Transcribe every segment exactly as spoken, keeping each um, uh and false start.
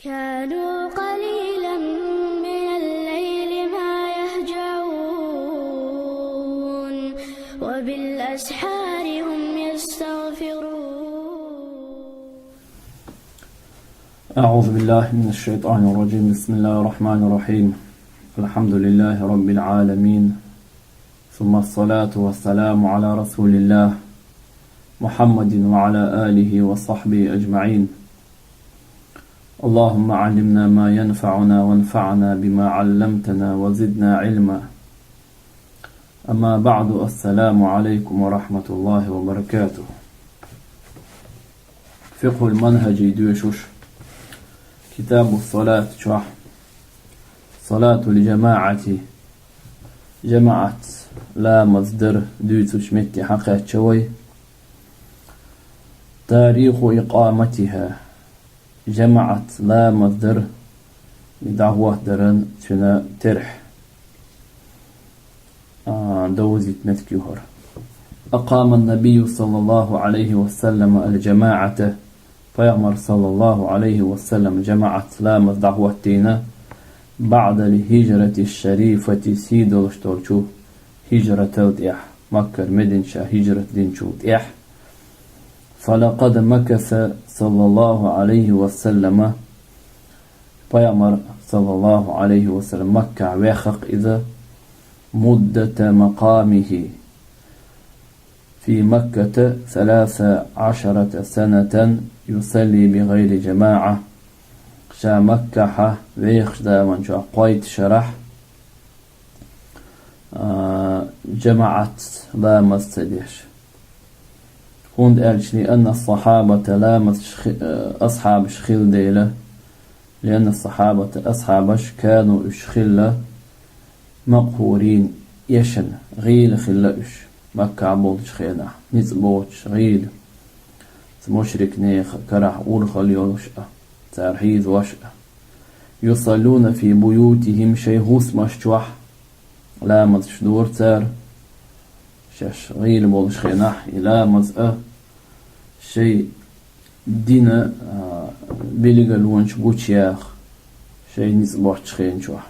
كانوا قليلا من الليل ما يهجعون، وبالأسحار هم يستغفرون. أعوذ بالله من الشيطان الرجيم. بسم الله الرحمن الرحيم. الحمد لله رب العالمين. ثم الصلاة والسلام على رسول الله محمد وعلى آله وصحبه أجمعين. اللهم علمنا ما ينفعنا وانفعنا بما علمتنا وزدنا علما. أما بعد، السلام عليكم ورحمة الله وبركاته. فقه المنهج دوشوش. كتاب الصلاة чохь. صلاة الجماعة. ЖамаӀат ламаз дар дуьйцучу метте хьакхаьчча вай. تاريخ إقامتها. ЖамаӀат ламаз дар, и дӀахӀоттадаран цуьнан терхь, а, довзийта меттиг ю хӀара. أقام النبي صلى الله عليه وسلم الجماعة. Пайхамар, саллаллаху Ӏалайхи ва саллам, жамаӀат ламаз дӀахӀоттийна, بعد الهجرة الشريفة, сий долуш долчу хӀижратал тӀехь, Маккара Медина ша хӀижрат динчул тӀехь. فلقد مكث صلى الله عليه وسلم. Пайхамар, саллаллаху Ӏалайхи ва саллам, Маккахь веххакх иза, مدة مقامه في مكة ثلاث عشرة سنة يصلي بغير جماعة. Ша Маккахьа вехаш заман чохь кхойтта шарахь, а, жамаӀат ламаз ца деш. ХӀунда аьлча, لأن الصحابة ламаз хи-, а, асхьабаш хилла дела, لأن الصحابة асхьабаш كانوا уьш хилла مقهورين эшна, гӀийла хилла уьш, Маккахь болчу хенахь, ницкъ боцуш гӀийла. Цу мушрик нехан карахь урхалла йолуш а, цара хьийзош а. يصلون في بيوتهم шайн хӀусамаш чохь ламазаш дора цара, шаьш гӀийла болуш хенахь, и ламаз а шайн дина, а, билгалонаш гучуяха, шайн ницкъ боцчу хен чохь.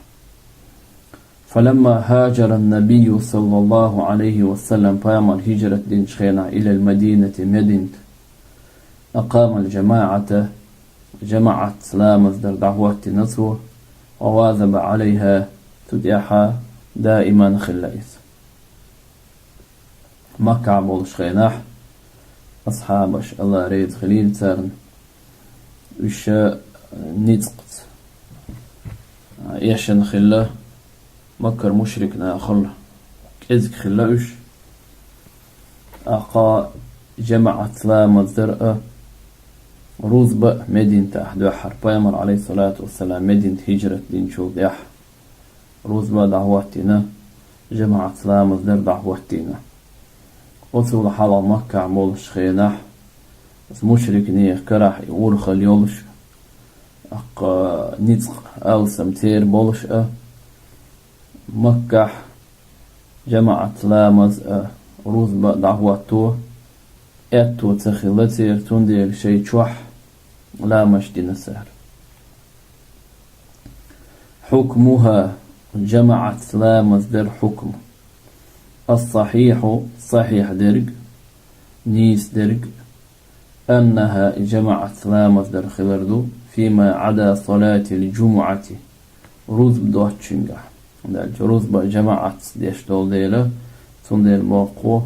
فلما هاجر النبي صلى الله عليه وسلم пайхамар хӀижрат динчу хенахь إلى المدينة Мединат, أقام الجماعة жамаӀат ламаз дар дӀахӀоттийна цо, وواظب عليها цу тӀехь даиман хилла иза. Маккахь болуш хенахь, асхьабаш, Алла реза хилийла царна, уьш ницкъаца эшна хилла, Маккара мушрик нахал кӀезиг хилла уьш. ТӀаккха жамаӀат ламаз дар а рузба а Мединатахь дуьххьара, пайхамар, Ӏалайхиссалату вассалам, Мединат хӀижрат динчул тӀехь. Рузба а дӀахӀоттийна, жамаӀат ламаз дар дӀахӀоттийна. Оцул хьалха Маккахь болуш хенахь, оцу мушрик нехан карахь и урхалла йолуш, тӀаккха ницкъ алсам церан болуш а, Маккахь жамаӀат ламаз а, рузба а дӀахӀотто, аьтто ца хилла церан, цундела шайн чохь ламазаш дина цара. حكمها жамаӀат ламаз дар хьукму. الصحيح сахьихь дерг, нийса дерг, أنها и жамаӀат ламаз дар хилар ду, فيما عدا صلاة الجمعة рузба доцучуьнгахь. ХӀунда аьлча рузба жамаӀатца деш долу дела, цундела боху кхо,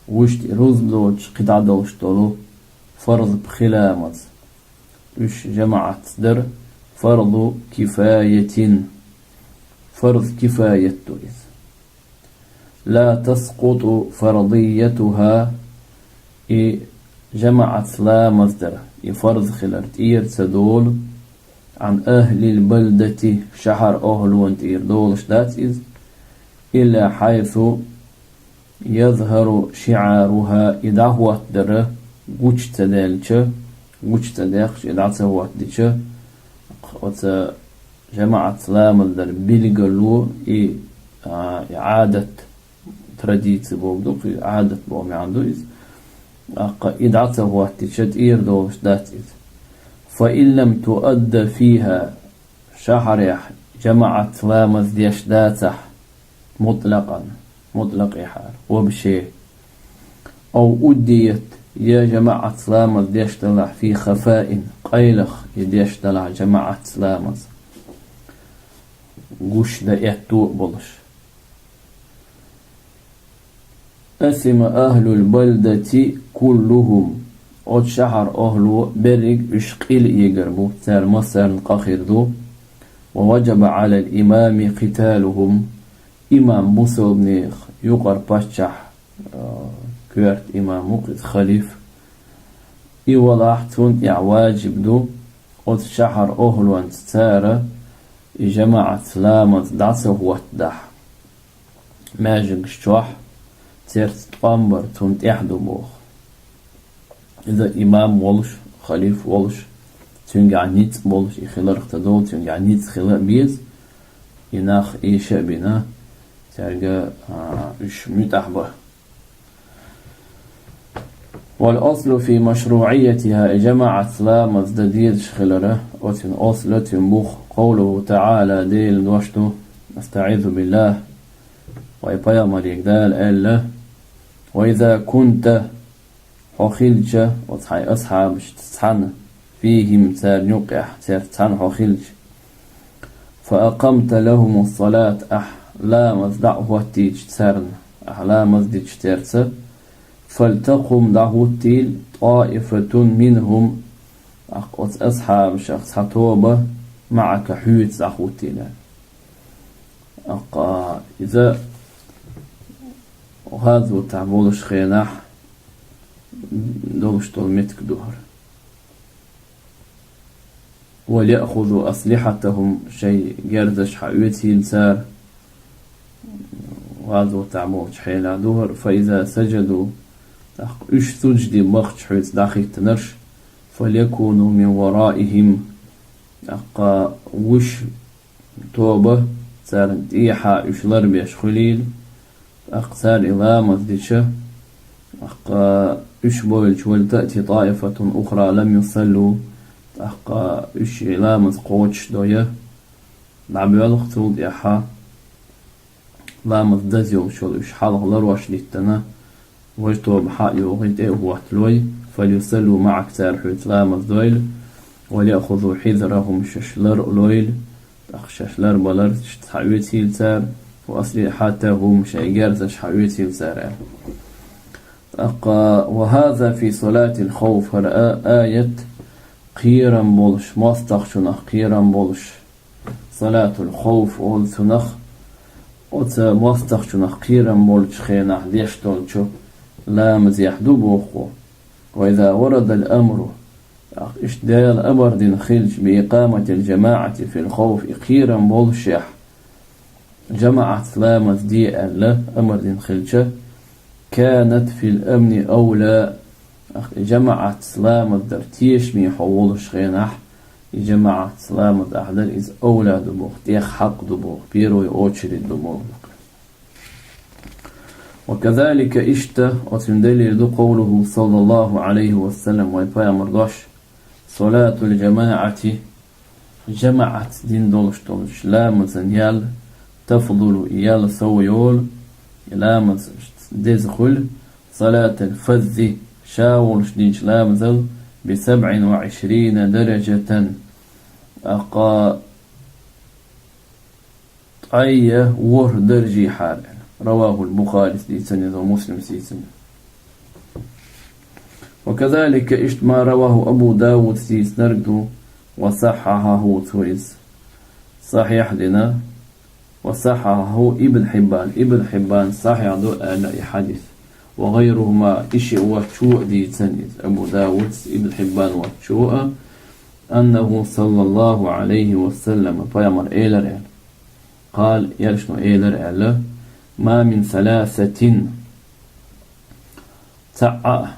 вуьшта рузба доцуш кхидӀа долуш долу фарз пхи ламаз. Уьш жамаӀатца дар фарзу кифаятин. Фарз кифаят ду иза. لا تسقط فرضيتها и жамаӀатца ламаз дар, и фарз хилар тӀера ца долу, عن أهل البلدة шахьар охӀлонна тӀера долуш дац иза, إلا حيث يظهر شعارها и дӀахӀоттадар гучу ца даьлча, гучу ца даьккхича, и дӀа ца хӀоттадича, оцу жамаӀатца ламаз дар билгало и, а, и Ӏадат, традици бохург ду, кхин Ӏадат боху маьӀна ду иза. ТӀаккха и дӀа ца хӀоттича, тӀера долуш дац иза. فإن لم تؤد فيها, шахьарехь жамаӀат ламаз деш дацахь, مطلقا, мутлакъехьара, вообще. أو أديت, я жамаӀат ламаз деш далахь, في خفاء, къайлах я деш далахь жамаӀат ламаз, гуш дан аьтту а болуш. أثم أهل البلدة كلهم, оцу шахьар охӀло берриг уьш къил эгар бу, цара массарна къа хир ду. ووجب على الإمام قتالهم, имам, бусалбанех юкъара паччахь, а, коьрта имам ву-кх иза, халифа, и валахь, цунна тӀехь ваджиб ду оцу шахьар охӀлонца цара и жамаӀат ламаз дӀа ца хӀоттадахь, маьждигаш чохь церца тӀом бар цунна тӀехь ду боху. Иза имам волуш, халифа волуш, цуьнгахь ницкъ болуш и хиларх ца долу, цуьнгахь ницкъ хила а беза, и нах эша а бина, цаьрга, а, уьш муьтӀахь бан. والأصل في مشروعيتها, и жамаӀат ламаз дан дезаш хилара, оцуьнан ослу, оцуьнан бух, قوله تعالى, Делан дош ду, أستعيذ بالله, вайн пайхамарга Дала аьлла: وإذا كنت, хьо хилча, оцу хьайн асхьабашца цхьаьна, فيهم, царна юкъехь, цаьрца цхьаьна хьо хилча, فأقمت لهم الصلاة, ахь ламаз дӀа а хӀоттийча царна, ахь ламаз дича цаьрца, فلتقم, дӀахӀуттийла, طائفة منهم, тӀаккха оцу асхьабашах цхьа тоба, معك, хьоьца дӀахӀуттийла. ТӀаккха иза гӀазотехь болуш хенахь долуш долу меттиг ду хӀара. وليأخذوا أسلحتهم, шайн герзаш схьаоьцийла цара, гӀазотехь болчу хьелехь ду хӀара, فإذا سجدوا, тӀаккха уьш сужуде бахча хьоьца дӀахӀиттинарш, فليكونوا من ورائهم, тӀаккха вуьш тоба царна тӀехьа уьш ларбеш хуьлийла, тӀаккха цара и ламаз дича, тӀаккха уьш бойлучу, ولتأت طائفة أخرى لم يصلوا, тӀаккха уьш и ламаз кхочушдой, дӀабоьлху цул тӀаьхьа ламаз даза йолуш йолу уьш хьалха ларош диттина, важа тоба схьа а йогӀий, тӀе а хӀотталой, فليصلوا معك, цара хьоьца ламаз дойла, وليأخذوا حذرهم, шаьш лар а лойла, тӀаккха шаьш ларбаларца схьаоьцийла цара, وأسلحتهم, шайн герзаш схьаоьцийла цара аьлла. ТӀаккха, وهذا في صلاة الخوف, хӀара а-, аят кхерам болуш, мостагӀчунах кхерам болуш, салатул хауф олу цунах, оцу мостагӀчунах кхерам болчу хенахь деш долчу ламазехь ду боху. وإذا ورد الأمر, тӀаккха иштта Дала амар дина хилча, بإقامة الجماعة في الخوف, и кхерам болушехь, жамаӀатца ламаз де аьлла, амар дина хилча, كانت في الأمن أولى, тӀаккха и жамаӀатца ламаз дар тешаме хьо волуш хенахь, и жамаӀатца ламаз ахь дар иза أولى ду боху, тӀех хьакъ ду боху, первую очередь ду боху. وكذلك, иштта, оцуьнан далил ду قوله صلى الله عليه وسلم, вайн пайхамар дош: صلاة الجماعة, жамаӀатца дина долуш долчу ламазан ял, تفضل, и ял сов йолу, и ламаз деза хуьлу, صلاة الفذ, ша волуш динчу ламазал, بسبع وعشرين درجة, тӀаккха ткъе ворхӀ даржехьара. رواه البخاري, дийцина иза, Муслима дийцина. وكذلك, иштта ما رواه أبو داود дийцинарг ду, وصححه, цо иза сахьихь дина, وصححه ابن حبان, Ибн Хьиббан сахьихь ду аьлла и хьадис. وغيرهما, и шиъ воцчо а дийцина иза, Абу Дауд, Ибн Хьиббан воцчо а, أنه صلى الله عليه وسلم, пайхамар элира аьлла. قال, элчано элира аьлла: ما من ثلاثة, цхьа а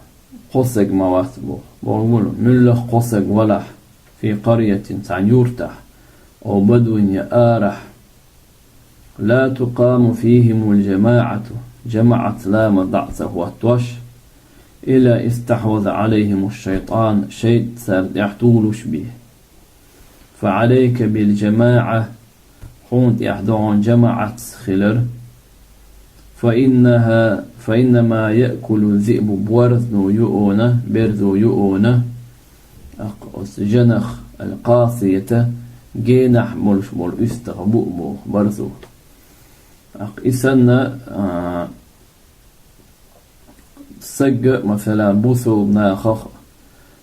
кхо стаг ма вац боху. Боху муьлха, муьлхха кхо стаг валахь, في قرية, цхьана юртахь, أو بدو, я арахь, لا تقام فيهم الجماعة, жамаӀатца ламаз дӀа а ца хӀоттош, إذا استحوذ عليهم الشيطان, шайтӀа царна тӀехь тулуш бе. فعليك بالجماعة, хьуна тӀехь догӀун жамаӀатца хилар. فإنها, فإنما يأكل الذئب, борзо ю хьуна, берзо ю хьуна, тӀаккха оцу жанах, القاصية, генахь болуш болу уьстагӀ бу боху борзо. ТӀаккха и санна, а, сагга, масала, бусулба нахах,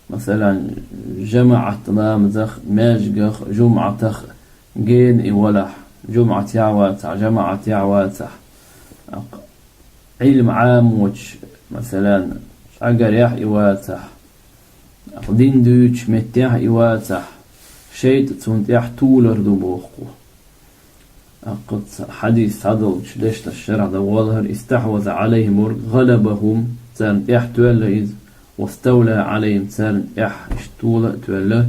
масала, жамаӀат ламазах, маьждигах, жумӀатах гена и валахь, жумӀатехь вацахь, жамаӀатехь вацахь, тӀаккха Ӏилма Ӏамочу, масала, чӀагарехь и вацахь, тӀаккха дин дуьйцучу меттехь и вацахь, шайтӀа цунна тӀехь тулар ду боху. ТӀаккха хьадис схьадолчу дешнаш шарахь дан гӀолахьара: استحوذ عليهم, غلبهم, царна тӀехь тоьлла иза, واستولى عليهم, царна тӀехь иштта тола а тоьлла,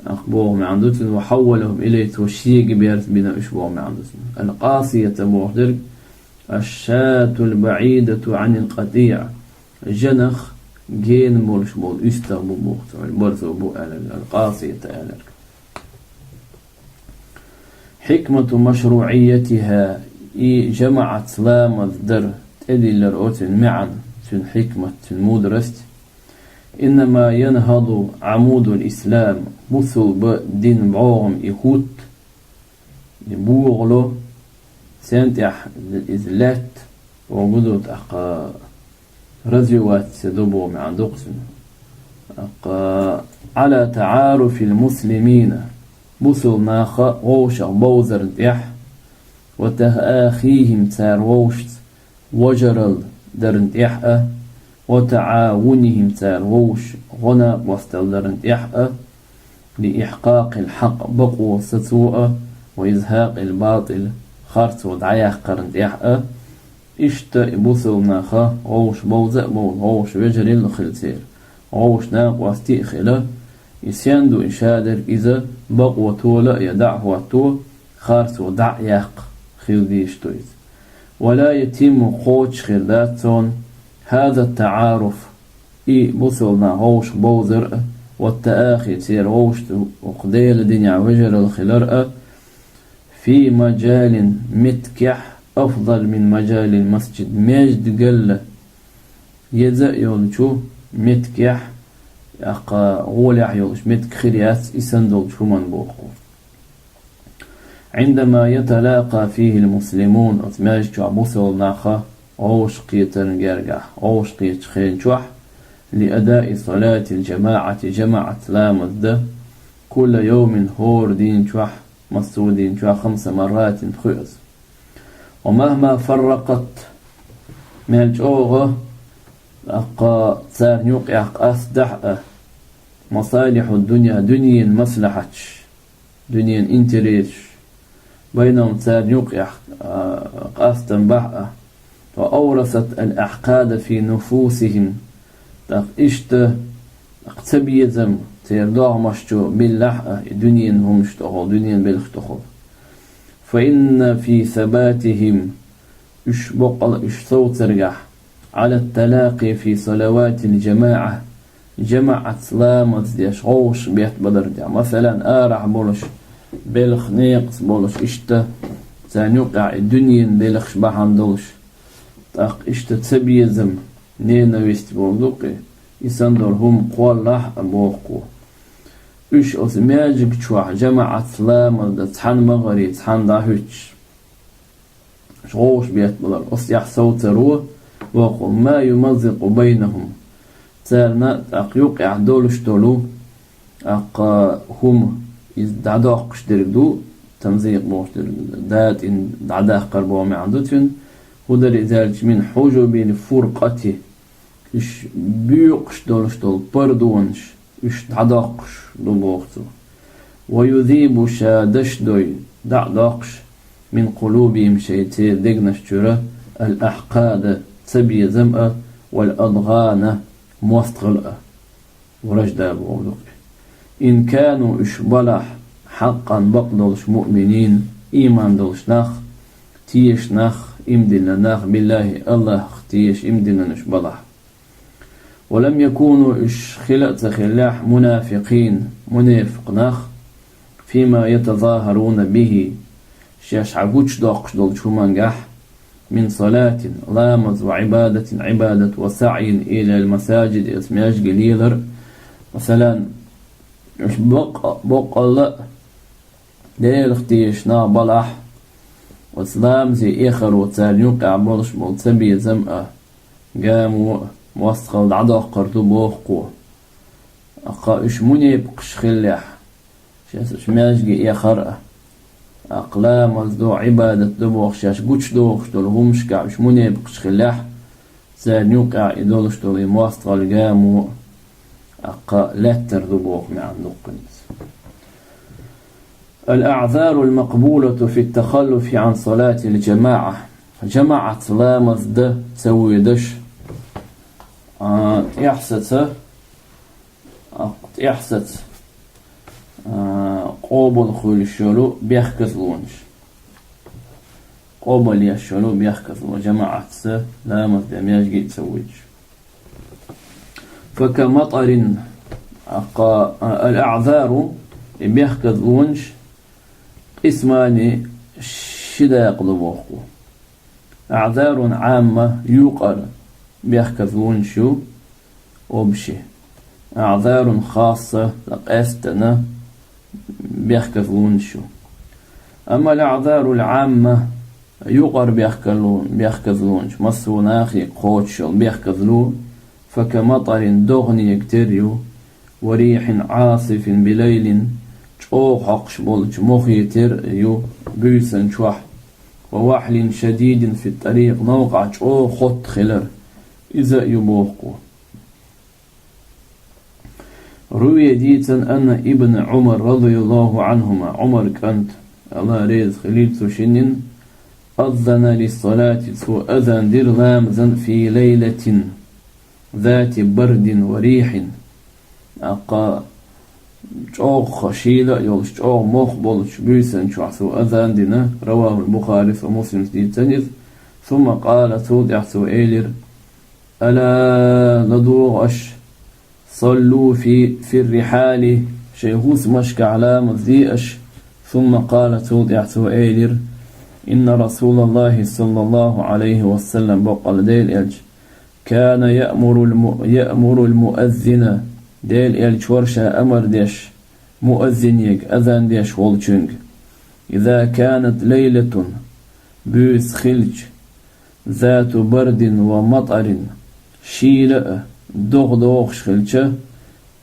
тӀаккха боху маьӀна ду цуьнан, وحولهم إليه, цо шега берзбина уьш боху маьӀна ду цуьнан. القاصية боху дерг الشاة البعيدة عن القطيع, жанах гена болуш болу уьстагӀ бу боху цо, борзо бу аьлларг, القاصية аьлларг. حكمة مشروعيتها, и жамаӀатца ламаз дар тӀедиллар оцуьнан маьӀна, цуьнан хьикмат, цуьнан мудрость. إنما ينهض عمود الإسلام, бусулба дин бӀогӀам и хӀутту, и богӀало, царна тӀехь иза лаьтта, боху ду, тӀаккха развиваться ду боху маьӀна ду-кх цуьнан. ТӀаккха على تعارف المسلمين, бусулба наха вовшах бовзарна тӀехь, وتآخيهم, цара вовшашца важарал дарна тӀехь а, وتعاونهم, цара вовшашца гӀо-накъосталла дарна тӀехь а, لإحقاق الحق, бакъо сацо а, وإزهاق الباطل, харцо дӀаяккхарна тӀехь а, иштта и бусулба наха вовшах бовза а бовла, вовшах вежаралла хила церан, вовшах накъостий а хила, и сенна ду и шадерг, иза бакъо тола а я дӀа а хӀотто, харцо дӀа а яккха хила дезаш ду иза. ولا يتم, кхочуш хир дац цунна, هذا التعارف, и бусулба наха вовшах бовзар а, والتآخي, церан вовшашца хӀокху Делан динехь вежаралла хилар а, في مجال, меттигехь, أفضل من مجال المسجد, маьждигалла еза а йолчу меттигехь, тӀаккха гӀолехь йолуш меттиг хир яц и санна долчу хӀуманна боху. عندما يتلاقى فيه المسلمون, оцу маьждиг чохь бусулба наха вовшах кхетарна гергахь, вовшах кхетачу хенан чохь, لأداء صلاة الجماعة, жамаӀатца ламаз дан, كل يوم, хӀора дийна чохь, массо а дийна чохь, خمس مرات, пхоьаза. ومهما فرقت, мел чӀогӀа, тӀаккха царна юкъехь къастадахь а, مصالح الدنيا, дуьненан маслахьаташ, дуьненан интересаш, بينهم, царна юкъехь, а, къастам бахь а, وأورثت الأحقاد في نفوسهم, тӀаккха иштта, тӀаккха цабезам церан догӀмаш чу биллахь а, и дуьненан хӀуманаш тӀехула, дуьненан белхаш тӀехула. فإن في ثباتهم, уьш боккъал уьш совцаргахь, على التلاقي في صلوات الجماعة, жамаӀатца ламаз деш вовшах беттан балар тӀехь. Масалан, арахь болуш, белхан некъаца болуш, иштта царна юкъехь и дуьненан белхаш бахьана долуш, тӀаккха иштта цабезам, ненависть боху ду-кх и, и санна долу хӀума кхоллахь а боху. Уьш оцу маьждиг чохь жамаӀатца ламаз дан цхьана ма гӀаре, цхьана дӀахӀуьттуш. Уьш вовшах беттан балар, оцу тӀехь совцаро, боху, ما يمزق بينهم. Царна тӀаккха юкъехь долуш долу, тӀаккха хӀума иза дӀадоккхуш дерг ду, тамзикъ бохуш дерг, датӀина дӀадаккхар боху маьӀна ду цуьнан, хӀун дара иза аьлча, من حجب الفرقة, уьш боькъуш долуш долу пардонаш, уьш дӀадоккхуш ду боху цо. ويذيب, ша даш дой, дӀа а доккхуш, من قلوبهم, шайн церан дегнаш чуьра, الأحقاد, цабезам а, والأضغان, мостагӀалла а. Вражда боху ду-кх и. إن كانوا, уьш балахь, حقا, бакъ долуш, مؤمنين, ийман долуш нах, тешаш нах, ийман диллина нах, بالله, АллахӀах тешаш, ийман диллина уьш балахь. ولم يكونوا, уьш хила а ца хиллехь, منافقين, мунепакъ нах, فيما يتظاهرون به, шаьш хьагучадоккхуш долчу хӀумангахь, من صلاة, ламаз, وعبادة, Ӏибадат, وسعي إلى المساجد, иза маьждиге лелар. Масалан, уьш боккъ-, боккъалла а Делах тешаш нах балахь, оцу ламазе эхаро царна юккъехь болуш болу цабезам а, гамо а, мостагӀалла дӀадоккхур ду боху кхо. Аккха уьш мунепакъаш хиллехь, шаьш уьш маьждиге эхар а, аккха ламаз до, Ӏибадат до бохуш, шаьш гучудохуш долу хӀуманашкахь уьш мунепакъаш хиллехь, царна юккъехь и долуш долу и мостагӀалла, гамо а, аккха лаьттар ду боху маьӀна ду-кх иза. الأعذار المقبولة في التخلف عن صلاة الجماعة. ЖамаӀатца ламаз дан ца воьдуш, а, тӀехь саца, а, тӀехь саца, а, къобал хуьлуш йолу бехказлонаш. Къобал еш йолу бехказло, жамаӀатца ламаз дан маьждиге а ца воьдуш. فكمطر, аккха, а, الأعذار, и бехказлонаш, قسمان, ши дакъа ду боху. أعذار عامة, юкъара бехказлонаш ю, общий. أعذار خاصة, ткъа къаьсттина бехказлонаш ю. أما الأعذار العامة, юкъара бехкало-, бехказлонаш, массо а нахе кхочуш йолу бехказло, فكمطر, догӀанега тера ю, وريح عاصف بليل, чӀогӀа хьокхуш болчу мохе тера ю буьйсанна чохь, ووحل شديد في الطريق, новкъахь чӀогӀа хотта хилар, иза а ю боху кхо. روي, дийцина, أن ابن عمر رضي الله عنهما, Ӏумар кӀант, Алла реза хилийла цу шиннин, أذن للصلاة, цо азан дира ламазан, في ليلة ذات برد وريح, аккха чӀогӀа шийла а йолуш, чӀогӀа мох болчу буьйсанна чохь цо азан дина, رواه البخاري, Бухарис а, Муслимс дийцина иза. ثم قال, цул тӀаьхьа цо элира: ألا, ладогӀа аша, صلوا في, في الرحال, шайн хӀусамашкахь ламаз де аша. ثم قال, цул тӀаьхьа цо элира: إن رسول الله صلى الله عليه وسلم, боккъал Делан элча, كان يأمر الم-, يأمر المؤذن, Делан элча вара ша амар деш, муаззинега, азан деш волчуьнга: إذا كانت ليلة, буьйса хилча, ذات برد ومطر, шийла а, догӀа догӀуш хилча,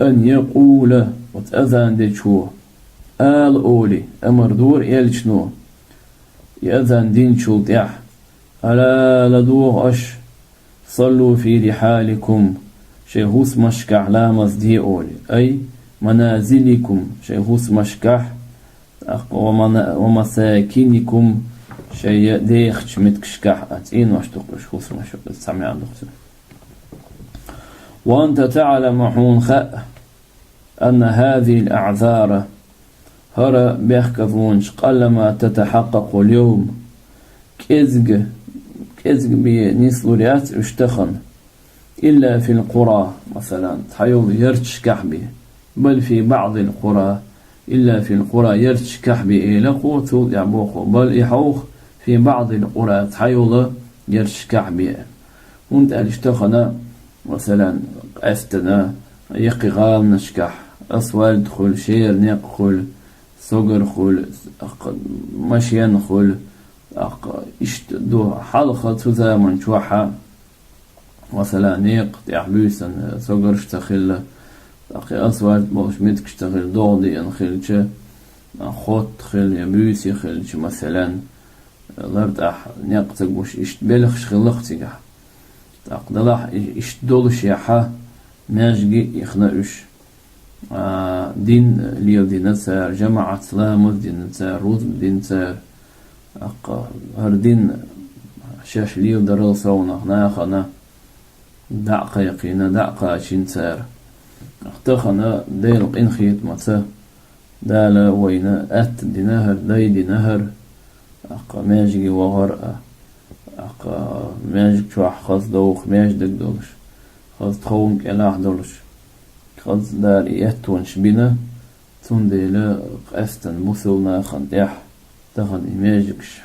أن يقول, оцу азан дечо ала олий, амар дора элчано, и азан динчул тӀаьхьа: ألا, ладогӀа аша, صلوا في رحالكم, шайн хӀусамашкахь ламаз де олий, أي منازلكم, шайн хӀусамашкахь, тӀаккха ومنا-, ومساكنكم, шайн дехачу меттигашкахь а, цӀенош ду-кх уьш, хӀусамаш, иза цхьа маьӀна ду-кх цуьнан. وأنت تعلم, хьуна хаьа, أن هذه الأعذار, хӀара бехказлонаш, قلما تتحقق اليوم, кӀезиг-, кӀезиг бен нислур яц уьш тахана, إلا في القرى, масалан, цхьайолу ярташкахь бен, بل في بعض القرى, إلا في القرى, ярташкахь бен эли-кх, цул тӀаьхьа боху, بل, и хьовха, في بعض القرى, цхьайолу ярташкахь бен. ХӀунда аьлча тахана, масалан, къаьсттина, яккхий гӀаланашкахь асфальт хуьлу, шера некъ хуьлу, согар хуьлу, тӀаккха машен хуьлу, тӀаккха иштта ду хьалха цу заман чохь а, масалан, некъа тӀехь буьйсанна согарш ца хилла, тӀаккха асфальт болуш меттигаш ца хилла, догӀа деана хилча, хотта хилла я буьйса хилча, масалан, лартӀехь некъ ца гуш, иштта белхаш хилла-кх цигахь. ТӀаккха делахь и-, иштта долушехь, маьждиге а ихна уьш, а, дин леладина цара, жамаӀатца ламаз дина цара, рузба дина цара. ТӀаккха хӀара дин шаьш леладарал совнах нахана дӀа а кхайкхийна, дӀа а кхачийна цара. ТӀаккха тахана Делан къинхетамаца Дала вайна атта дина хӀара, дай дина хӀара, тӀаккха маьждиге вахар а, тӀаккха маьждиг чохь хаза довха маьждиг долуш, хаза тховна кӀелахь долуш, хаза дара и эттонаш бина, цундела къаьстина бусулнахана тӀехь тахана и межигаш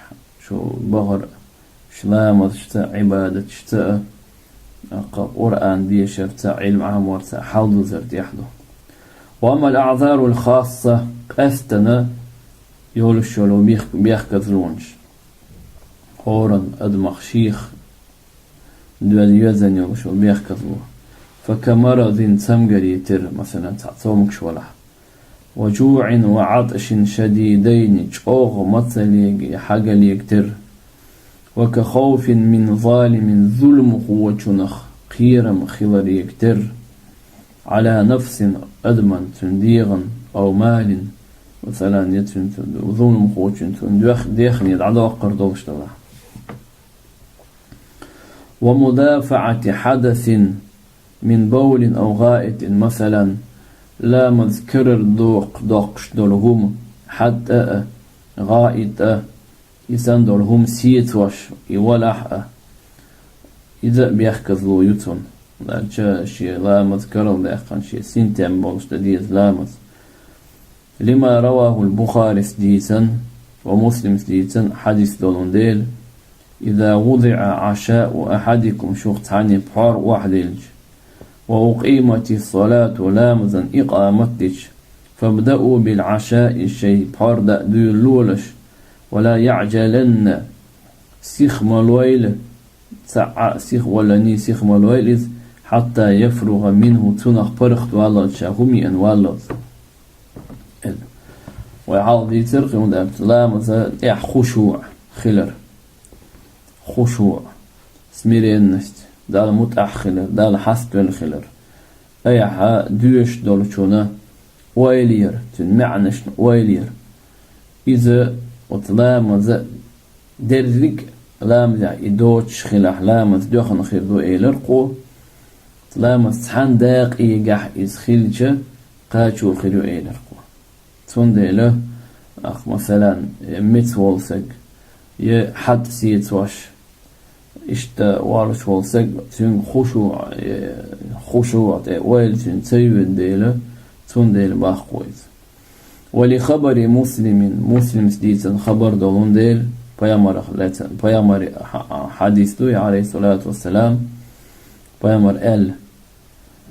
шу бахар а, шу ламазашца а, Ӏибадаташца а, аккха Къуръан дешарца а, Ӏилма Ӏаморца а хьалдузар тӀехь ду. Ва амма ал-аъзарул хасса, къаьстина йолуш йолу бех-, бехказлонаш. ХӀоранна адамах шех доьз-, йоьзна йолуш йолу бехказло. Фа ка марадин, цамгаре тера, масалан, цхьа цомгаш валахь. Ва жуӀин ва Ӏаташин шадидайни, чӀогӀа мацаллега, хьагаллега тера. Ва ка хауфин мин залимин, зуламхочунах кхерам хиларега тера. Ӏала нафсин, адаман, цуьнан дегӀан, ав малин, масалан, я цуьнан, цуьнан зуламхочун, цуьнан дехне дӀадоккхур долуш далахь. Ва мудафаӀати хьадасин мин бавлин ав гӀаитин, масалан, ламаз карара доккхуш долу хӀума, хьадас а, гӀаит а, и санна долу хӀума сецош и валахь а, иза а бехказло ю цунна. Аьлча шен ламаз карладаьккхина, шен синтем болуш дан деза ламаз. Лима равахул Бухарис дийцина ва Муслимс дийцина хьадис долун дела: «Иза вудиӀа Ӏашау ахьадикум», шух цхьанне пхьор охьадилча, «ва укъимати салату», ламазан икъамат дича, «фабдау бил Ӏашаи», шайн пхьор даа дуьйлалолаш, «ва ла яӀжаланна», сиха ма лойла, цхьа а сиха валлалц, сиха ма лойла иза, «хьатта яфругӀа минхӀу», цунах паргӀат валлалц, ша хӀума еана валлалц. Вай хьалха дийцира кхин хӀума, ламаза тӀехь хушуӀ хилар. ХушуӀ, смиренность, Далла мутӀахь хилар, Далла хьаставелла хилар. Айхьа доьшуш долчунна ойла яр, цуьнан маьӀнашна ойла яр. Иза оцу ламаза дерриг а ламазехь и доцуш хилахь, ламаз доьхна хир ду, элира кхо. Ламаз цхьана дакъегахь иза хилча, кхачо хир ю, элира кхо. Цундела, ах, масалан, я меца волу саг, я хьадас сецош, иштта волуш волу саг, цуьнга хушуӀ, э, хушуӀ тӀе ойла цуьнан ца йоьду дела, цундела баккхо иза. Ва ли хабари Муслимин, Муслимс дийцина хабар долун дела, пайхамарах лаьцна, пайхамари хьа-, хьадис ду, Ӏалайхиссалату вассалам, пайхамар аьлла: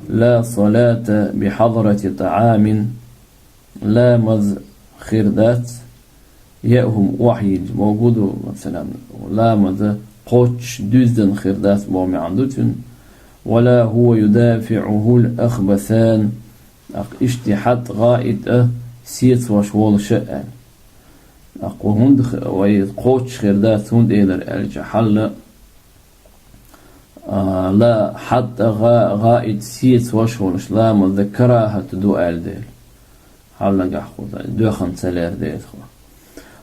«Ла салата би хьадрати тӀаӀамин», ламаз хир дац, яа хӀума охьайилча, бохург ду, масалан, ламаза кхоччуш дуьззина хир дац боху маьӀна ду цуьнан. «Ва ла хӀува юдафиӀухӀул ахбасан», тӀаккха иштта хьадас, гӀаит а сецош волуш а аьлла. ТӀаккха хӀунда х-, вай кхоччуш хир дац, хӀунда элира аьлча, хьалла, а, ла хьадас а, гӀа-, гӀаит а сецош волуш ламаз дан карахӀат ду аьлла дела. Хьалла нагахь кхузахь, доьхна ца лер дела хӀу.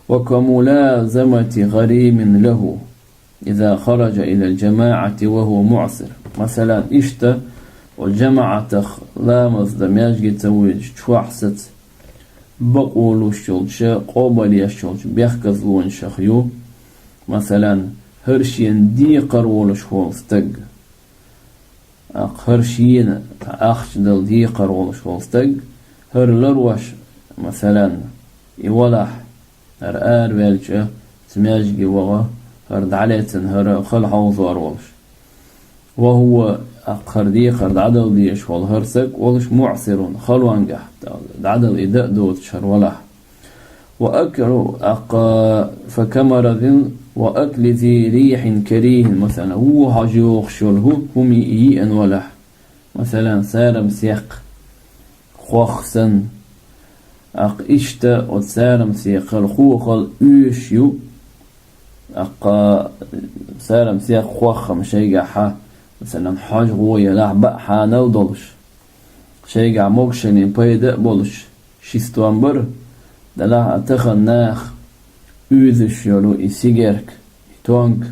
«Ва ка мулазамати гӀаримин лахӀу, иза хараджа илал джамаӀати ва хӀува муӀсир». Масалан, иштта, оцу жамаӀатах ламаз дан маьждиге ца воьдуш чохь саца бакъо луш йолчу, къобалъеш йолчу бехказлонашах ю, масалан, хӀара шена декхар волуш волу стаг. ТӀаккха хӀара шена ахча дала декхар волуш волу стаг, хӀара ларвеш, масалан, и валахь, хӀара араваьлча, цу маьждиге ваха, хӀара дӀалецна, хӀара хала хьовзор волуш. «Ва хӀува», тӀаккха хӀара декхар дӀадала дезаш волу хӀара саг волуш, «муӀсирун», халонгахь, дӀадала и дан а доцуш хӀара валахь. «Ва акли», тӀаккха, «фа ка марадин ва акли зи рихьин карихьин», масалан, вон хьожа йогӀуш йолу хӀу-, хӀума йиъна валахь. Масалан, сарам-сехк, хох санна. ТӀаккха иштта оцу сарам-сехал, хохал оьшуш ю. ТӀаккха сарам-сехк, хох-м шайгахь, масалан, хьожа гӀо елахь, баа хьанал долуш, шайгахь могушаллин пайда а болуш, ши стом бара, делахь а тахана наха уьйзуш йолу и сигарка, и тонг,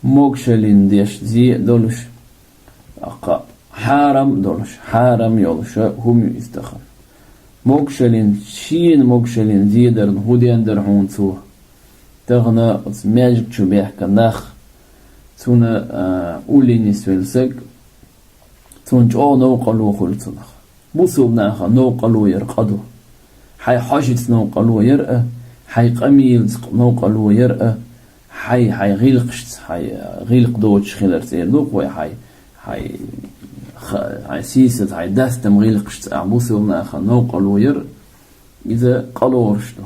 могушаллин деш зе а долуш, тӀаккха хьарам а долуш, хьарам а йолуш хӀума ю иза тахана. Могушаллин, шена могушаллин зе дарна хӀун ден дара хьуна цо? Тахана оцу маьждиг чу бехкан нах, цунна, а, улле нисвелла саг, Цунна чӀогӀа новкъарло хуьлу цунах. Бусулба наха новкъарло яр къа ду. Хьайн хьожаца новкъарло яр а, хьайн къамелаца новкъарло яр а, хьайн, хьайн гӀиллакхашца, хьайн гӀиллакх доцуш хиларца эр ду-кх вай, хьайн, хьайн, ха-, хьайн сийсаза, хьайн дастам гӀиллакхашца ахь бусулба наха новкъарло яр, иза къа лоруш ду.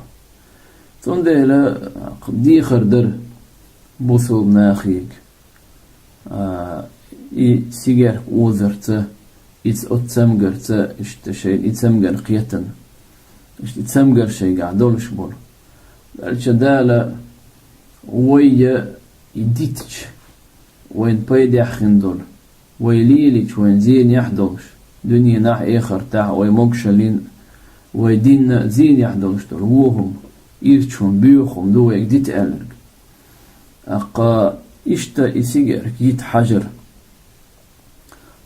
Цундела дехар дара бусулба нахе, а, и сигаьрка озарца, и ц-, оцу цамгарца, иштта шайна и цамгар кхетта, иштта и цамгар шайгахь долуш болу. Аьлча Дала вайна и дитча, вайна пайдехь хин долу, вай лелийча, вайна зенехь долуш, дуьненахь, эхартахь, вай могушаллин, вай динна зенехь долуш долу вон хӀума, ирча хӀума, боьха хӀума ду вайга дита аьлларг. ТӀаккха иштта и сигаьрка йита хьажар.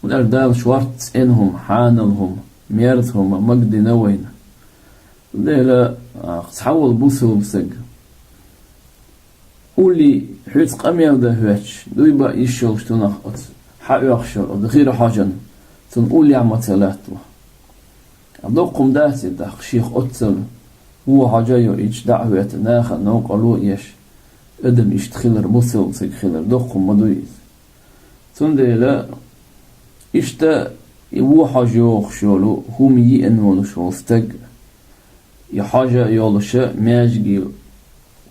ХӀунда аьлча Дала шортта цӀена хӀума, хьанал хӀума, мерза хӀума магадина вайна. Цундела, а, цхьаволу бусулба саг, улле хьоьца къамел дан хӀоьттуш, дуй бан йиш йолуш тунах оцу хьаоьхуш йолу оцу гӀира хьожана, цунна уллехь ма ца латтало. Доккха хӀума дац и тӀаккха, шех оццул вон хьожа а йоуьйтуш, дӀа а хӀоьттина, нахана новкъарло а еш, адам иштта хилар, бусулба саг хилар, доккха хӀума ма дуй иза. Цундела иштта и вон хьожа йохуш йолу, хӀума йиъна волуш волу стаг, и хьожа йолуша маьждиге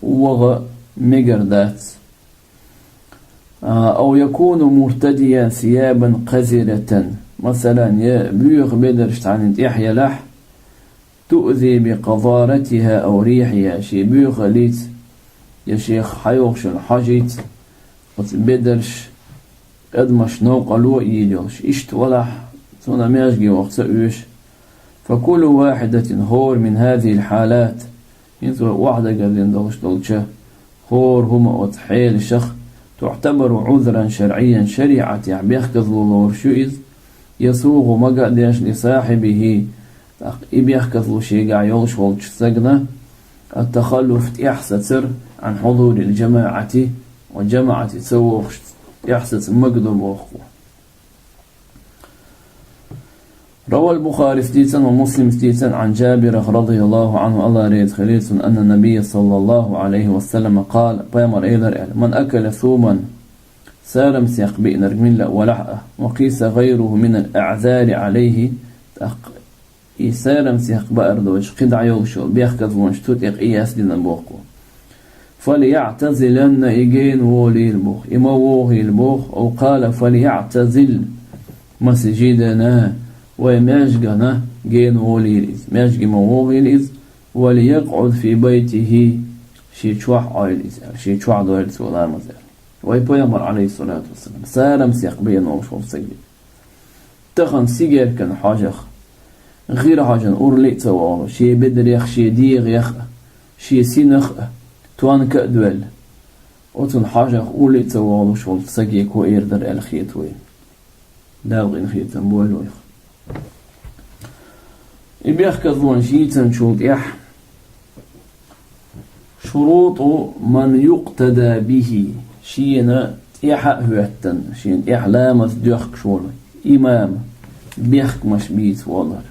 ваха мегар дац. А, أو يكون مرتديا ثيابا قذرة. Масалан, я боьха бедарш цхьанна тӀехь елахь, تؤذي بقذارتها أو ريحها, шен боьхаллица, я шех хьайогӀуш йолу хьожица, оцу бедарш, адамаш новкъарло а йийр йолуш. Иштта валахь, цунна маьждиге ваха ца оьшу. فكل واحدة, хӀора, من هذه الحالات, хӀинца вай охьадагардина долуш долчу, хӀора хӀума оцу хьелашах, تعتبر عذرا شرعيا, шариӀатехь бехказло лоруш ю иза, يسوغ, мага а деш, لصاحبه, тӀаккха и бехказло шегахь йолуш волчу стагана, التخلف, тӀаьхьа сацар, عن حضور الجماعة, ва жамаӀате ца вогӀуш тӀаьхьа саца мага ду боху. روى البخاري, дийцина, ва Муслима дийцина, عن جابر رضي الله عنه, АллахӀ реза хуьлийла цунна, أن النبي صلى الله عليه وسلم قال, пайхамара элира аьлла: من أكل ثوما, сарамсекх биънарг милла а валахь а, وقيس غيره من الأعذار عليه, тӀаккха и сарамсекх баар доцуш кхидӀа йолуш йолу бехказлонаш цу тӀе къияс дина боху. فليعتزلن, и гена волийла боху, и ма вогӀийла боху, أو قال فليعتزل مسجدنا, вай маьждигана гена волийла иза, маьждиге ма вогӀийла иза, وليقعد في بيته, шен чохь Ӏойла иза аьлла, шен чохь дойла цо ламаз аьлла. Вай пайхамар, عليه الصلاة والسلام, сарамсекх беана волуш волу стаг ву. Тахана сигаьркана хьожах, гӀира хьожана урли а ца вогӀу, шен бедарех, шен дегӀех а, шен синах а тонка а доьлла, оцунна хьожах урли а ца вогӀуш волчу стаге кхо эр дара аьлла хета вайна. Дала къинхетам бойла вайх. И бехказлонаш йийцинчул тӀаьхьа, شروط من يقتدى به, шена тӀаьхьа а хӀоьттина, шена тӀаьхьа ламаз доьхкуш волу имам бехкамаш бийца волар.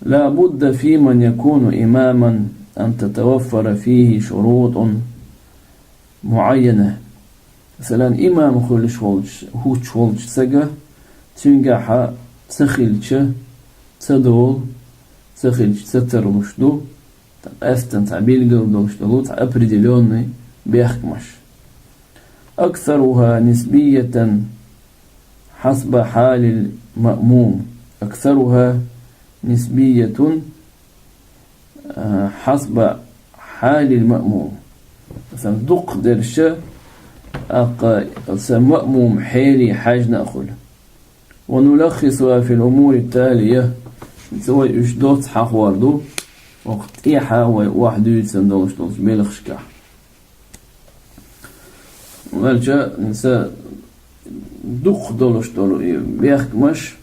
لا بد في من يكون إماما أن تتوفر فيه شروط معينة. Масалан, имам хуьлуш волчу, хӀуттуш волчу стага, цуьнгахьа ца хилча, ца долу, ца хилча, ца тарлуш ду, тхан къаьстина цхьа билгал долуш долу цхьа определённый бехкамаш. أكثرها نسبية حسب حال المأموم. أكثرها نسبية حسب حال المأموم. Масалан, дукхахдерш, аккха, сан маъмум хьеле хьаьжна а хуьлу. ونلخصها في الأمور التالية. Ца вай уьш доцца хьахор ду, оха тӀехьа вай охьадуьйцун долуш долчу белхашкахь. Ваьлча, ца дукха долуш долу и бехкамаш,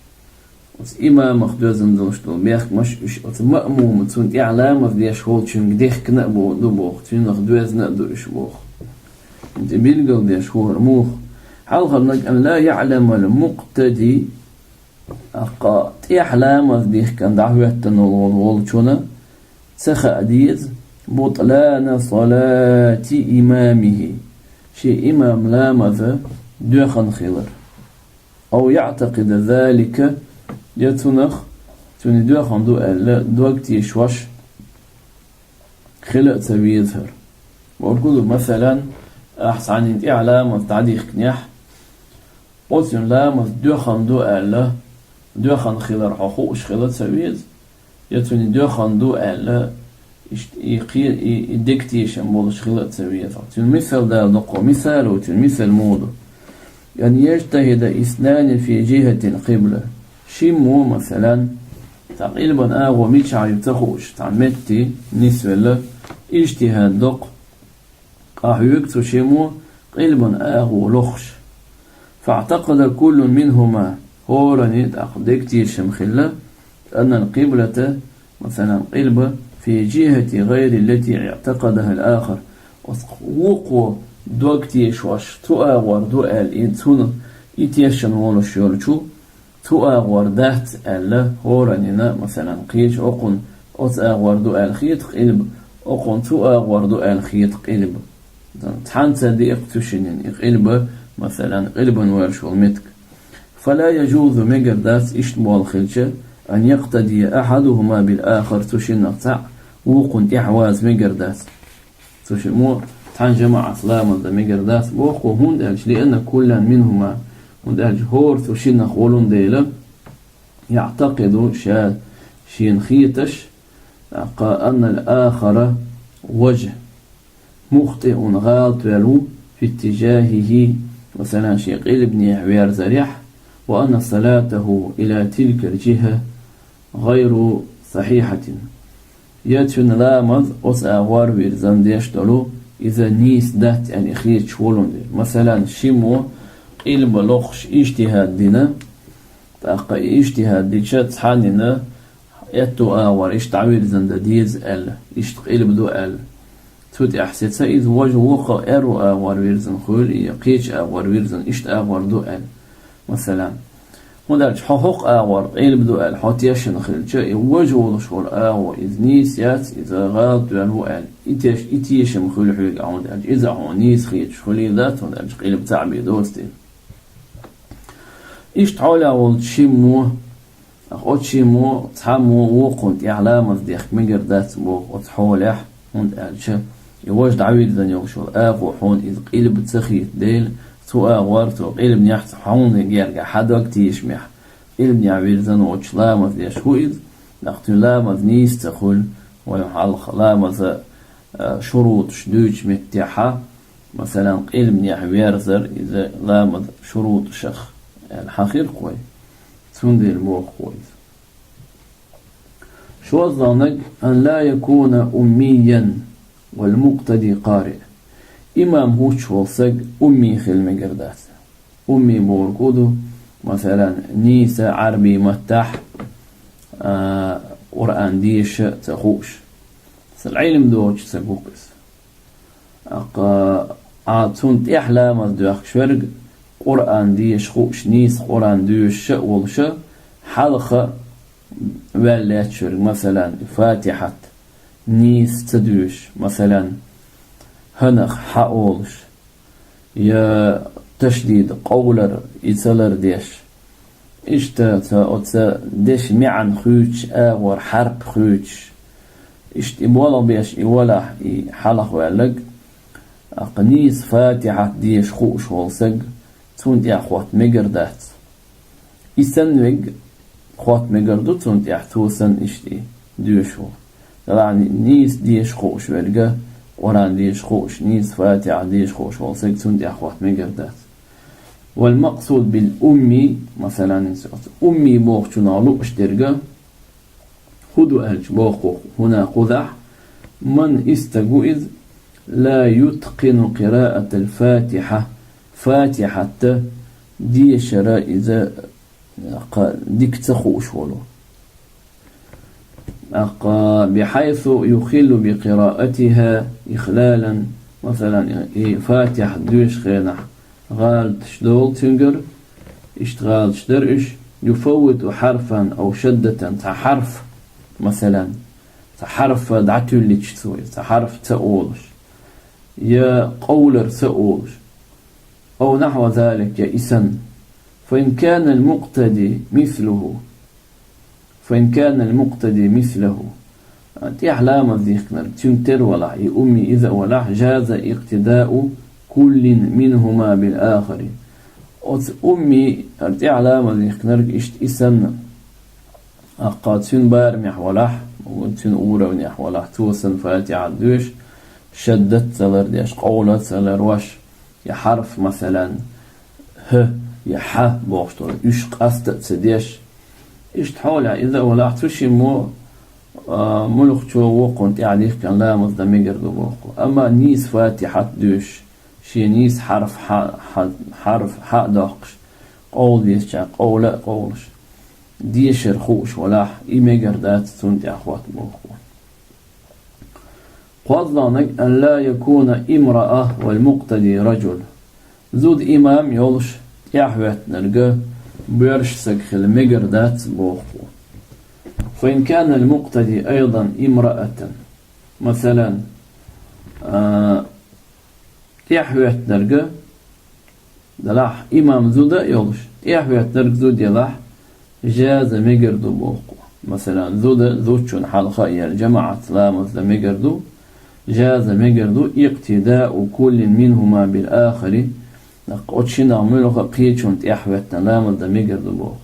оцу имамах доьзна долуш долу бехкамаш, уьш оцу маъмума, цунна тӀехь ламаз деш волчуьнга дехкина а бо-, ду боху, цуьнах доьзна а ду уьш боху. ХӀинца билгал деш хӀора муха, Хьалхарнаг: أن لا يعلم المقتدي, тӀаккха тӀехьа ламаз дихкан дӀахӀоьттина волу волчунна ца хаа деза, بطلان صلاة إمامه, шен имам ламаза доьхна хилар. أو يعتقد ذلك, я цунах, цуьнан доьхна ду аьлла, дог тешош хила а ца веза хӀара. Бохург ду, масалан, ахь цхьанна тӀехьа ламаз дӀадихкинехь, оцуьнан ламаз доьхна ду аьлла, доьхна хилар хьо хууш хила ца веза, я цуьнан доьхна ду аьлла, иштта и кхе-, и, и дегтешам болуш хила а ца веза. Цуьнан мисал дала доккхо, мисал ву цуьнан, мисал муха ду: أن يجتهد اثنان في جهة القبلة. Шиммо, масалан, цхьа къилбан агӀо мичахь ю ца хууш, цхьа метте нисвелла, ижтихӀад доккху, къахьоьгу цу шиммо къилбан агӀо лохуш. فاعتقد كل منهما, хӀоранна тӀаккха дегтешам хилла, أن القبلة, масалан, къилба, في جهة غير التي اعتقدها الآخر. Оцу вукхо дог тешош цу агӀор ду аьлла, и цунна и тешна волуш йолчу цу агӀор дац аьлла, хӀоранна, масалан, кхечу окхунна оцу агӀор ду аьлла хета къилба, окхунна цу агӀор ду аьлла хета къилба. Цхьаьнца деа-кх цу шиннан и къилба, масалан, къилбан ваьллаш волу меттиг. فلا يجوز, мегар дац, иштта болу хилча, أن يقتدي أحدهما بالآخر, цу шиннах цхьаъ вукхунна тӀаьхьа ваза мегар дац. Цу шиммо цхьана жамаӀатца ламаз дан мегар дац, боху, хӀунда аьлча, لأن كلا منهما, хӀунда аьлча хӀора цу шиннах волун дела, يعتقد, ша, шена хеташ, тӀаккха, أن الآخر, важа, مخطئ, гӀалатваьлла ву, في اتجاهه, масалан, шен къилбанехь верзарехь, وأن صلاته إلى تلك الجهة غير صحيحة. Я цуьнан ламаз оцу агӀор вирзина деш долу, иза нийса дац аьлла хеташ волун дела. Масалан, шиммо къилба лохуш ижтихӀад дина, тӀаккха и ижтихӀад дича цхьаннина аьтту агӀор иштта дӀавирзина дан деза аьлла, иштта къилба ду аьлла. Цу тӀехь сеца иза важа вукху аьрру агӀор вирзина хуьлу, я кхечу агӀор вирзина, иштта агӀор ду аьлла, масалан. ХӀунда аьлча хьо хӀокху агӀор къилба ду аьлла, хьо тешна хилча, и важа волуш волу агӀо, иза нийса яц, иза гӀалатваьлла ву аьлла, и теш-, и тешам хуьлу хьоьга, хӀунда аьлча иза хьуна нийса хеташ хуьлийла дац, хӀунда аьлча къилба цхьаъ бен доцу дела. Иштта хьолехь волчу шиммо, оцу шиммо цхьаммо вукхунна тӀехь ламаз дехка мегар дац боху оцу хьолехь, хӀунда аьлча и важа дӀавирзина йолуш йолу агӀо хьуна иза къилба ца хета дела, цу агӀор цо къилбанехь цхьа хьуна герга хьан дог тешамехь, къилбанехь вирзина воцуш ламаз деш ву иза, тӀаккха цуьнан ламаз нийса ца хуьлу, вайн хьалха ламаза, а, шуруташ дуьйцучу меттехьа, масалан, къилбанехь верзар, иза ламаза шуруташах аьлла хьан хир кхой? Цундела боху кхо иза. ШозлагӀнаг: أن لا يكون أميا والمقتدي قارئ. Имам хӀуттуш волу саг умми хила мегар дац. Умми бохург хӀун ду? Масалан, нийса Ӏарбий маттахь, а, Къуръан деша ца хууш. Масалан, Ӏилма доцуш саг ву-кх иза. ТӀаккха, а, цунна тӀехь ламаз доьхкуш верг, Къуръан деша хууш, нийса Къуръан доьшуша а волуша, хьалха ваьлла лаьтташ верг, масалан, Фатихьат нийса ца доьшуш, масалан, хӀанах хьа олуш, я ташдид къовлар и ца лардеш. Иштта ца оцу дешан маьӀна хуьйцуш, агӀор хьарп хуьйцуш. Иштта и болх беш и валахь, и хьалха ваьллаг, тӀаккха нийса Фатихьат деша хууш волу саг, цунна тӀехь хотта мегар дац. И санна верг хотта мегар ду цунна тӀехь, цо санна иштта и доьшуш волу. Делахь нийса деша хууш верг, Къуръан деша хууш, нийса Фатихьат деша хууш волу саг, цунна тӀехь хотта мегар дац. والمقصود بالأمي, масалан, оцу умми бохучунах лууш дерг хӀун ду аьлча, боху хӀунда кхузахь: من, и стаг ву иза, لا يتقن قراءة الفاتحة, Фатихьат дешар иза кхин дика ца хууш волу. ТӀаккха بحيث يخل بقراءتها إخلالا, масалан, и Фатихьат доьшучу хенахь гӀалаташ долу цуьнгара, иштта гӀалаташ дара уьш, юфаввиту хьарфан ав шаддатан, цхьа хьарф, масалан, цхьа хьарф дӀатуьллича цо, цхьа хьарф ца олуш, я къовлар ца олуш, ав нахьва залик, я и санна. Фа ин кана ал-мукътади мислуху, фа ин кана ал-мукътади мислаху, тӀехь ламаз дихкинарг цуьнан тера валахь, и умми иза а валахь, жаза икътидау куллин минхума бил ахари. Оцу умми, тӀехь ламаз дихкинарг иштта и санна, аккха цуьнан барамехь валахь, цуьнан уровнехь валахь, цо санна фатихьат доьшуш, шаддат ца лардеш, къовла ца ларвеш, я хьарф, масалан, хӀ, я хьа бохуш долу, уьш къаста а ца деш. Иштта хьолехь иза а валахь, цу шиммо, а, муьлххачо воккхунна тӀехь дихкина ламаз дан мегар ду боху. Амма нийса фатихьат доьшуш, шен нийса хьарф хьа, хьа, хьарф хьа а доккхуш, къовла дезачохь къовла а къовлуш, дешар хууш валахь, и мегар дац цунна тӀехь хотта боху. КхозлагӀниг: «Ан ла якуна имраа вал мукътади раджул». Зуда имам йолуш, тӀаьхьахӀоьттинарг боьрша стаг хила мегар дац боху. «Фа ин кана ал-мукътади айдан имраатан». Масалан, а, тӀаьхьахӀоьттинарг, делахь, имам зуда а йолуш, тӀаьхьахӀоьттинарг зуда елахь, жаза мегар ду боху. Масалан, зуда зудчунна хьалха а елла, жамаӀатца ламаз дан мегар ду, жаза мегар ду, икътидау куллин минхума бил ахари, оцу шиннах муьлхха а кхечунна тӀаьхьахӀоьттина ламаз дан мегар ду боху.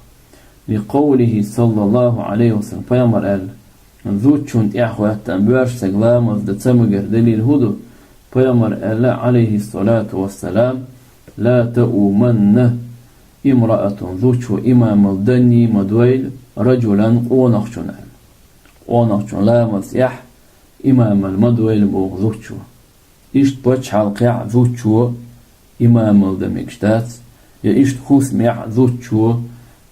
Ли къовлихи саллаллаху Ӏалайхи ва саллам, пайхамар аьлла, зудчунна тӀаьхьахӀоьттина боьрша стаг ламаз дан ца мегар далил хӀун ду? Пайхамар аьлла, Ӏалайхиссалату вассалам: «Ла тауманна имраатун», зудчо имамал данне ма дойла, раджулан, къонахчунна аьлла. Къонахчун ламаз тӀехь имамал ма дойла боху зудчо. Иштта пачхьалкхехь зудчо имамал дан мегаш дац, я иштта хӀусамехь зудчо,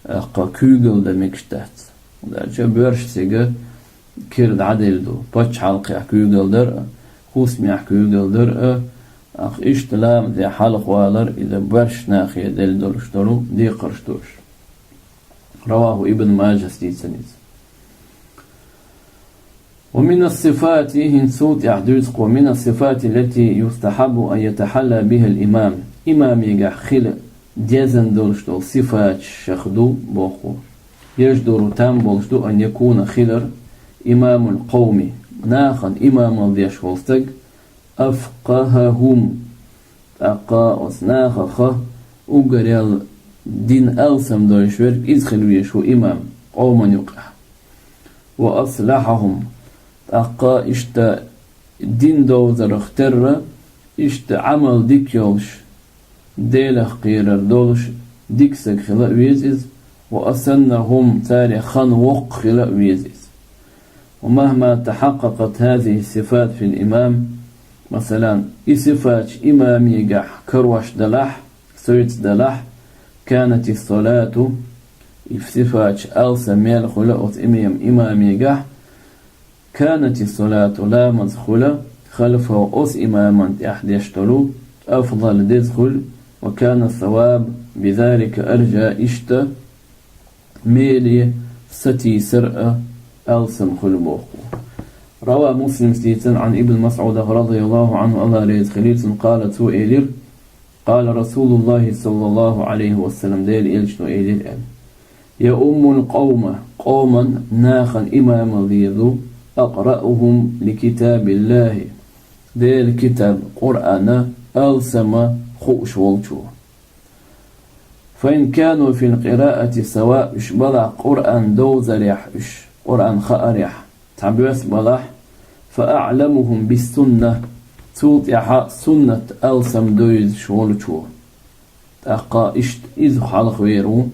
а, кху куьйгалла дан мегаш дац. ХӀунда аьлча боьрша стеган кира дӀаделла ду, пачхьалкхехь куьйгалла дар а, хӀусамехь куьйгалла дар а, а, иштта ламазе хьалхавалар, иза боьрша нахе делла долуш долу декхарш ду уьш. Раваху Ибн Мажас дийцина иза. Ва мина ссифати, хӀинца цул тӀаьхьа дуьйцу кхо, мина ссифати ллати юстахьаббу ан ятахьалла биха ал-имам. Имамегахь хила дезна долуш долу сифаташ шех ду боху. Яждуру, там болуш ду, ан якуна, хилар, имамул къовми, нахана имамал деш волу стаг, афкъахахум, тӀаккха оцу нахах уггаре дин алсам дойуш верг иза хила везаш ву имам къоман юкъахь. Ва аслахьахум, тӀаккха иштта дин довзарх терра, иштта Ӏамал дика йолуш, Делах кхерар долуш дика стаг хила а веза иза, ва асаннахум, царех хан воккха хила а веза иза. Ва махма тахьаккъакъат хазихи ссифат фил имам, масалан, и сифаташ имамегахь карош далахь, соьца далахь, канати ссалату, и сифаташ алсам мел хуьла оцу имам-, имамегахь, канати ссалату, ламаз хуьла, халфаху, оцу имаман тӀехь деш долу, афдал, деза хуьлу, ва кана ссаваб бизалика аржа, иштта меле сатийсар а алсам хуьлу боху. Рава Муслимс дийцина Ӏан Ибн МасӀудах, радияллаху Ӏанху, Аллах реза хилийла цунна, къала, цо элира, къала Расулуллахи саллаллаху Ӏалайхи ва саллам, Делан элчано элира аьлла: «Яуммул къовма», къоман, нахана имамал деза ву, «акъраухум ли китабиллахи», Делан китаб, Къуръана, алсама хууш волчо. «Фа ин кану фил къираати сава», уьш балахь Къуръан довзарехь, уьш Къуръан хаарехь цхьабоьрса балахь, «фа аъламухум биссунна», цул тӀаьхьа суннат алсам довзуш волчо. ТӀаккха иштта иза хьалхавер ву.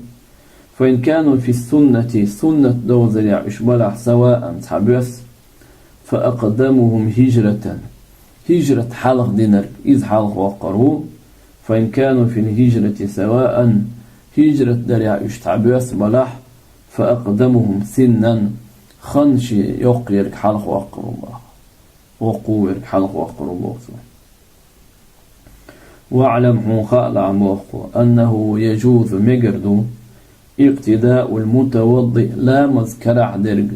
«Фа ин кану фиссуннати», суннат довзарехь уьш балахь, «саваан», цхьабоьрса, «фа акъдамухум хӀижратан», хӀижрат хьалха динарг, иза хьалхавоккхур ву. «Фа ин кану фил хӀижрати саваан», хӀижрат дарехь уьш цхьабоьрса балахь, «фа акъдамухум синнан», хан шен йоккхаерг хьалхавоккхур ву боху. Воккхаверг хьалхавоккхур ву боху цо. واعلم, хьуна хаалахь, боху, أنه يجوز, мегар ду, اقتداء المتوضئ, ламаз карахь дерг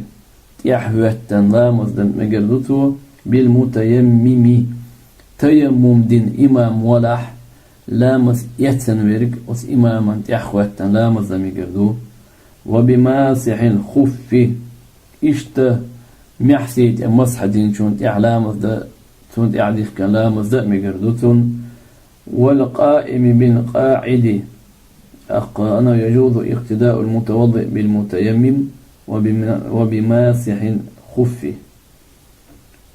тӀаьхьахӀоьттина ламаз дан мегар ду цо, بالمتيمم, таяммум дина имам валахь, ламаз эцна верг оцу имаман тӀаьхьахӀоьттина ламаз дан мегар ду. وبماسح الخف, иштта маьхьсий тӀе масхь динчунна тӀаьхьа ламаз дан, цунна тӀаьхьа дихкина ламаз дан а мегар ду цунна. والقائم بالقاعد, أنه يجوز اقتداء المتوضئ بالمتيمم وبما-, وبماسح الخف.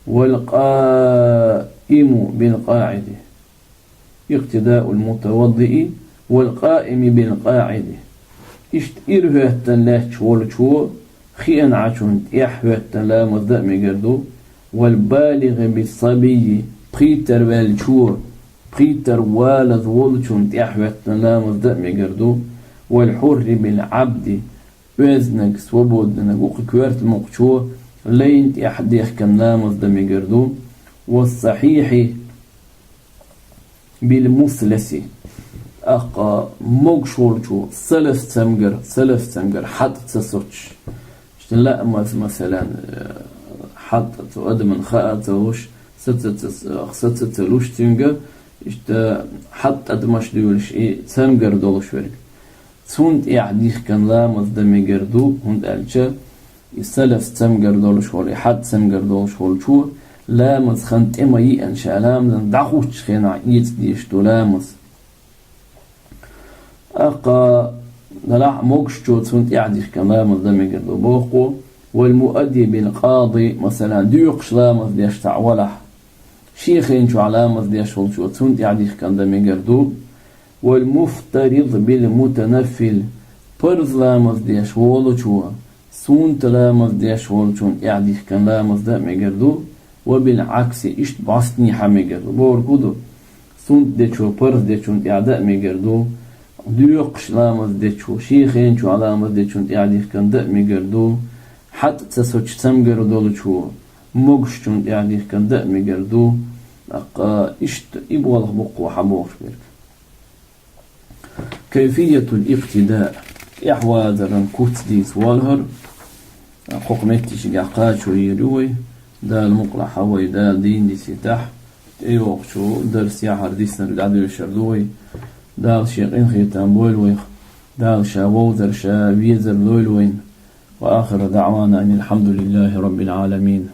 والقائم بالقاعد اقتداء المتوضئ والقائم بالقاعد. Иштта ирахӀоьттина лаьтташ волчо хиъначунна тӀаьхьахӀоьттина ламаз дан а мегар ду. والبالغ بالصبي, пхийттара ваьллачо, пхийттара валаза волчунна тӀаьхьахӀоьттина ламаз дан а мегар ду. والحر بالعبد, оьзданиг, свободнаниг, вукху коьрта мукъачо лайна тӀаьхьа дехкина ламаз дан мегар ду. والصحيح بالمثلث, тӀаккха могуш волчо салас цамгар, салас цамгар хьатӀа ца соцуш. Иштта лаамаз, масалан, э, хьатӀа цу адаман хаа ца луш, са ца, ца, са ца, ца луш цуьнга, иштта хьатӀа тӀадамаш дуьйлуш и цамгар долуш верг. Цунна тӀаьхьа дихкина ламаз дан мегар ду, хӀунда аьлча и салас цамгар долуш волу, и хьатӀа цамгар долуш волчо ламаз хан тӀе ма йиъна, ша ламазан дӀахӀуттучу хенахь эца дезаш ду ламаз. ТӀаккха, делахь а, могушчо цунна тӀаьхьа дихкина ламаз дан мегар ду, боху. والمؤذن بالقضاء, масалан, доькхуш ламаз деш цхьаъ валахь, шен хен чохь ламаз деш волчо цунна тӀаьхьа дихкина дан мегар ду. والمفترض بالمتنفل, парз ламаз деш волчо суннат ламаз деш волчунна тӀаьхьа дихкина ламаз дан а мегар ду. وبالعكس, иштта бӀостанехьа мегар ду. Бохург хӀун ду? Суннат дечо парз дечунна тӀаьхьа дан а мегар ду. Доькхуш ламаз дечо шен хен чохь ламаз дечунна тӀаьхьа дихкина дан а мегар ду. ХьатӀа ца соцуш цамгар долчо могушчунна тӀаьхьа дихкина дан а мегар ду. ТӀаккха иштта и болх бу кхо хьан бохуш берг. كيفية الاقتداء, тӀаьхьавазаран куц дийца волу хӀара. Кхокху меттигашкахь кхачо йийр ю вай. Дала мукъалахь вай, Дала дийна дисийтахь. ТӀейогӀучу дарсехь хӀара диснарг дӀадоьшур ду вай. Дала Шен къинхетам бойла вайх. Дала Ша вовзар, Ша везар лойла вайна. وآخر دعوانا أن الحمد لله رب العالمين.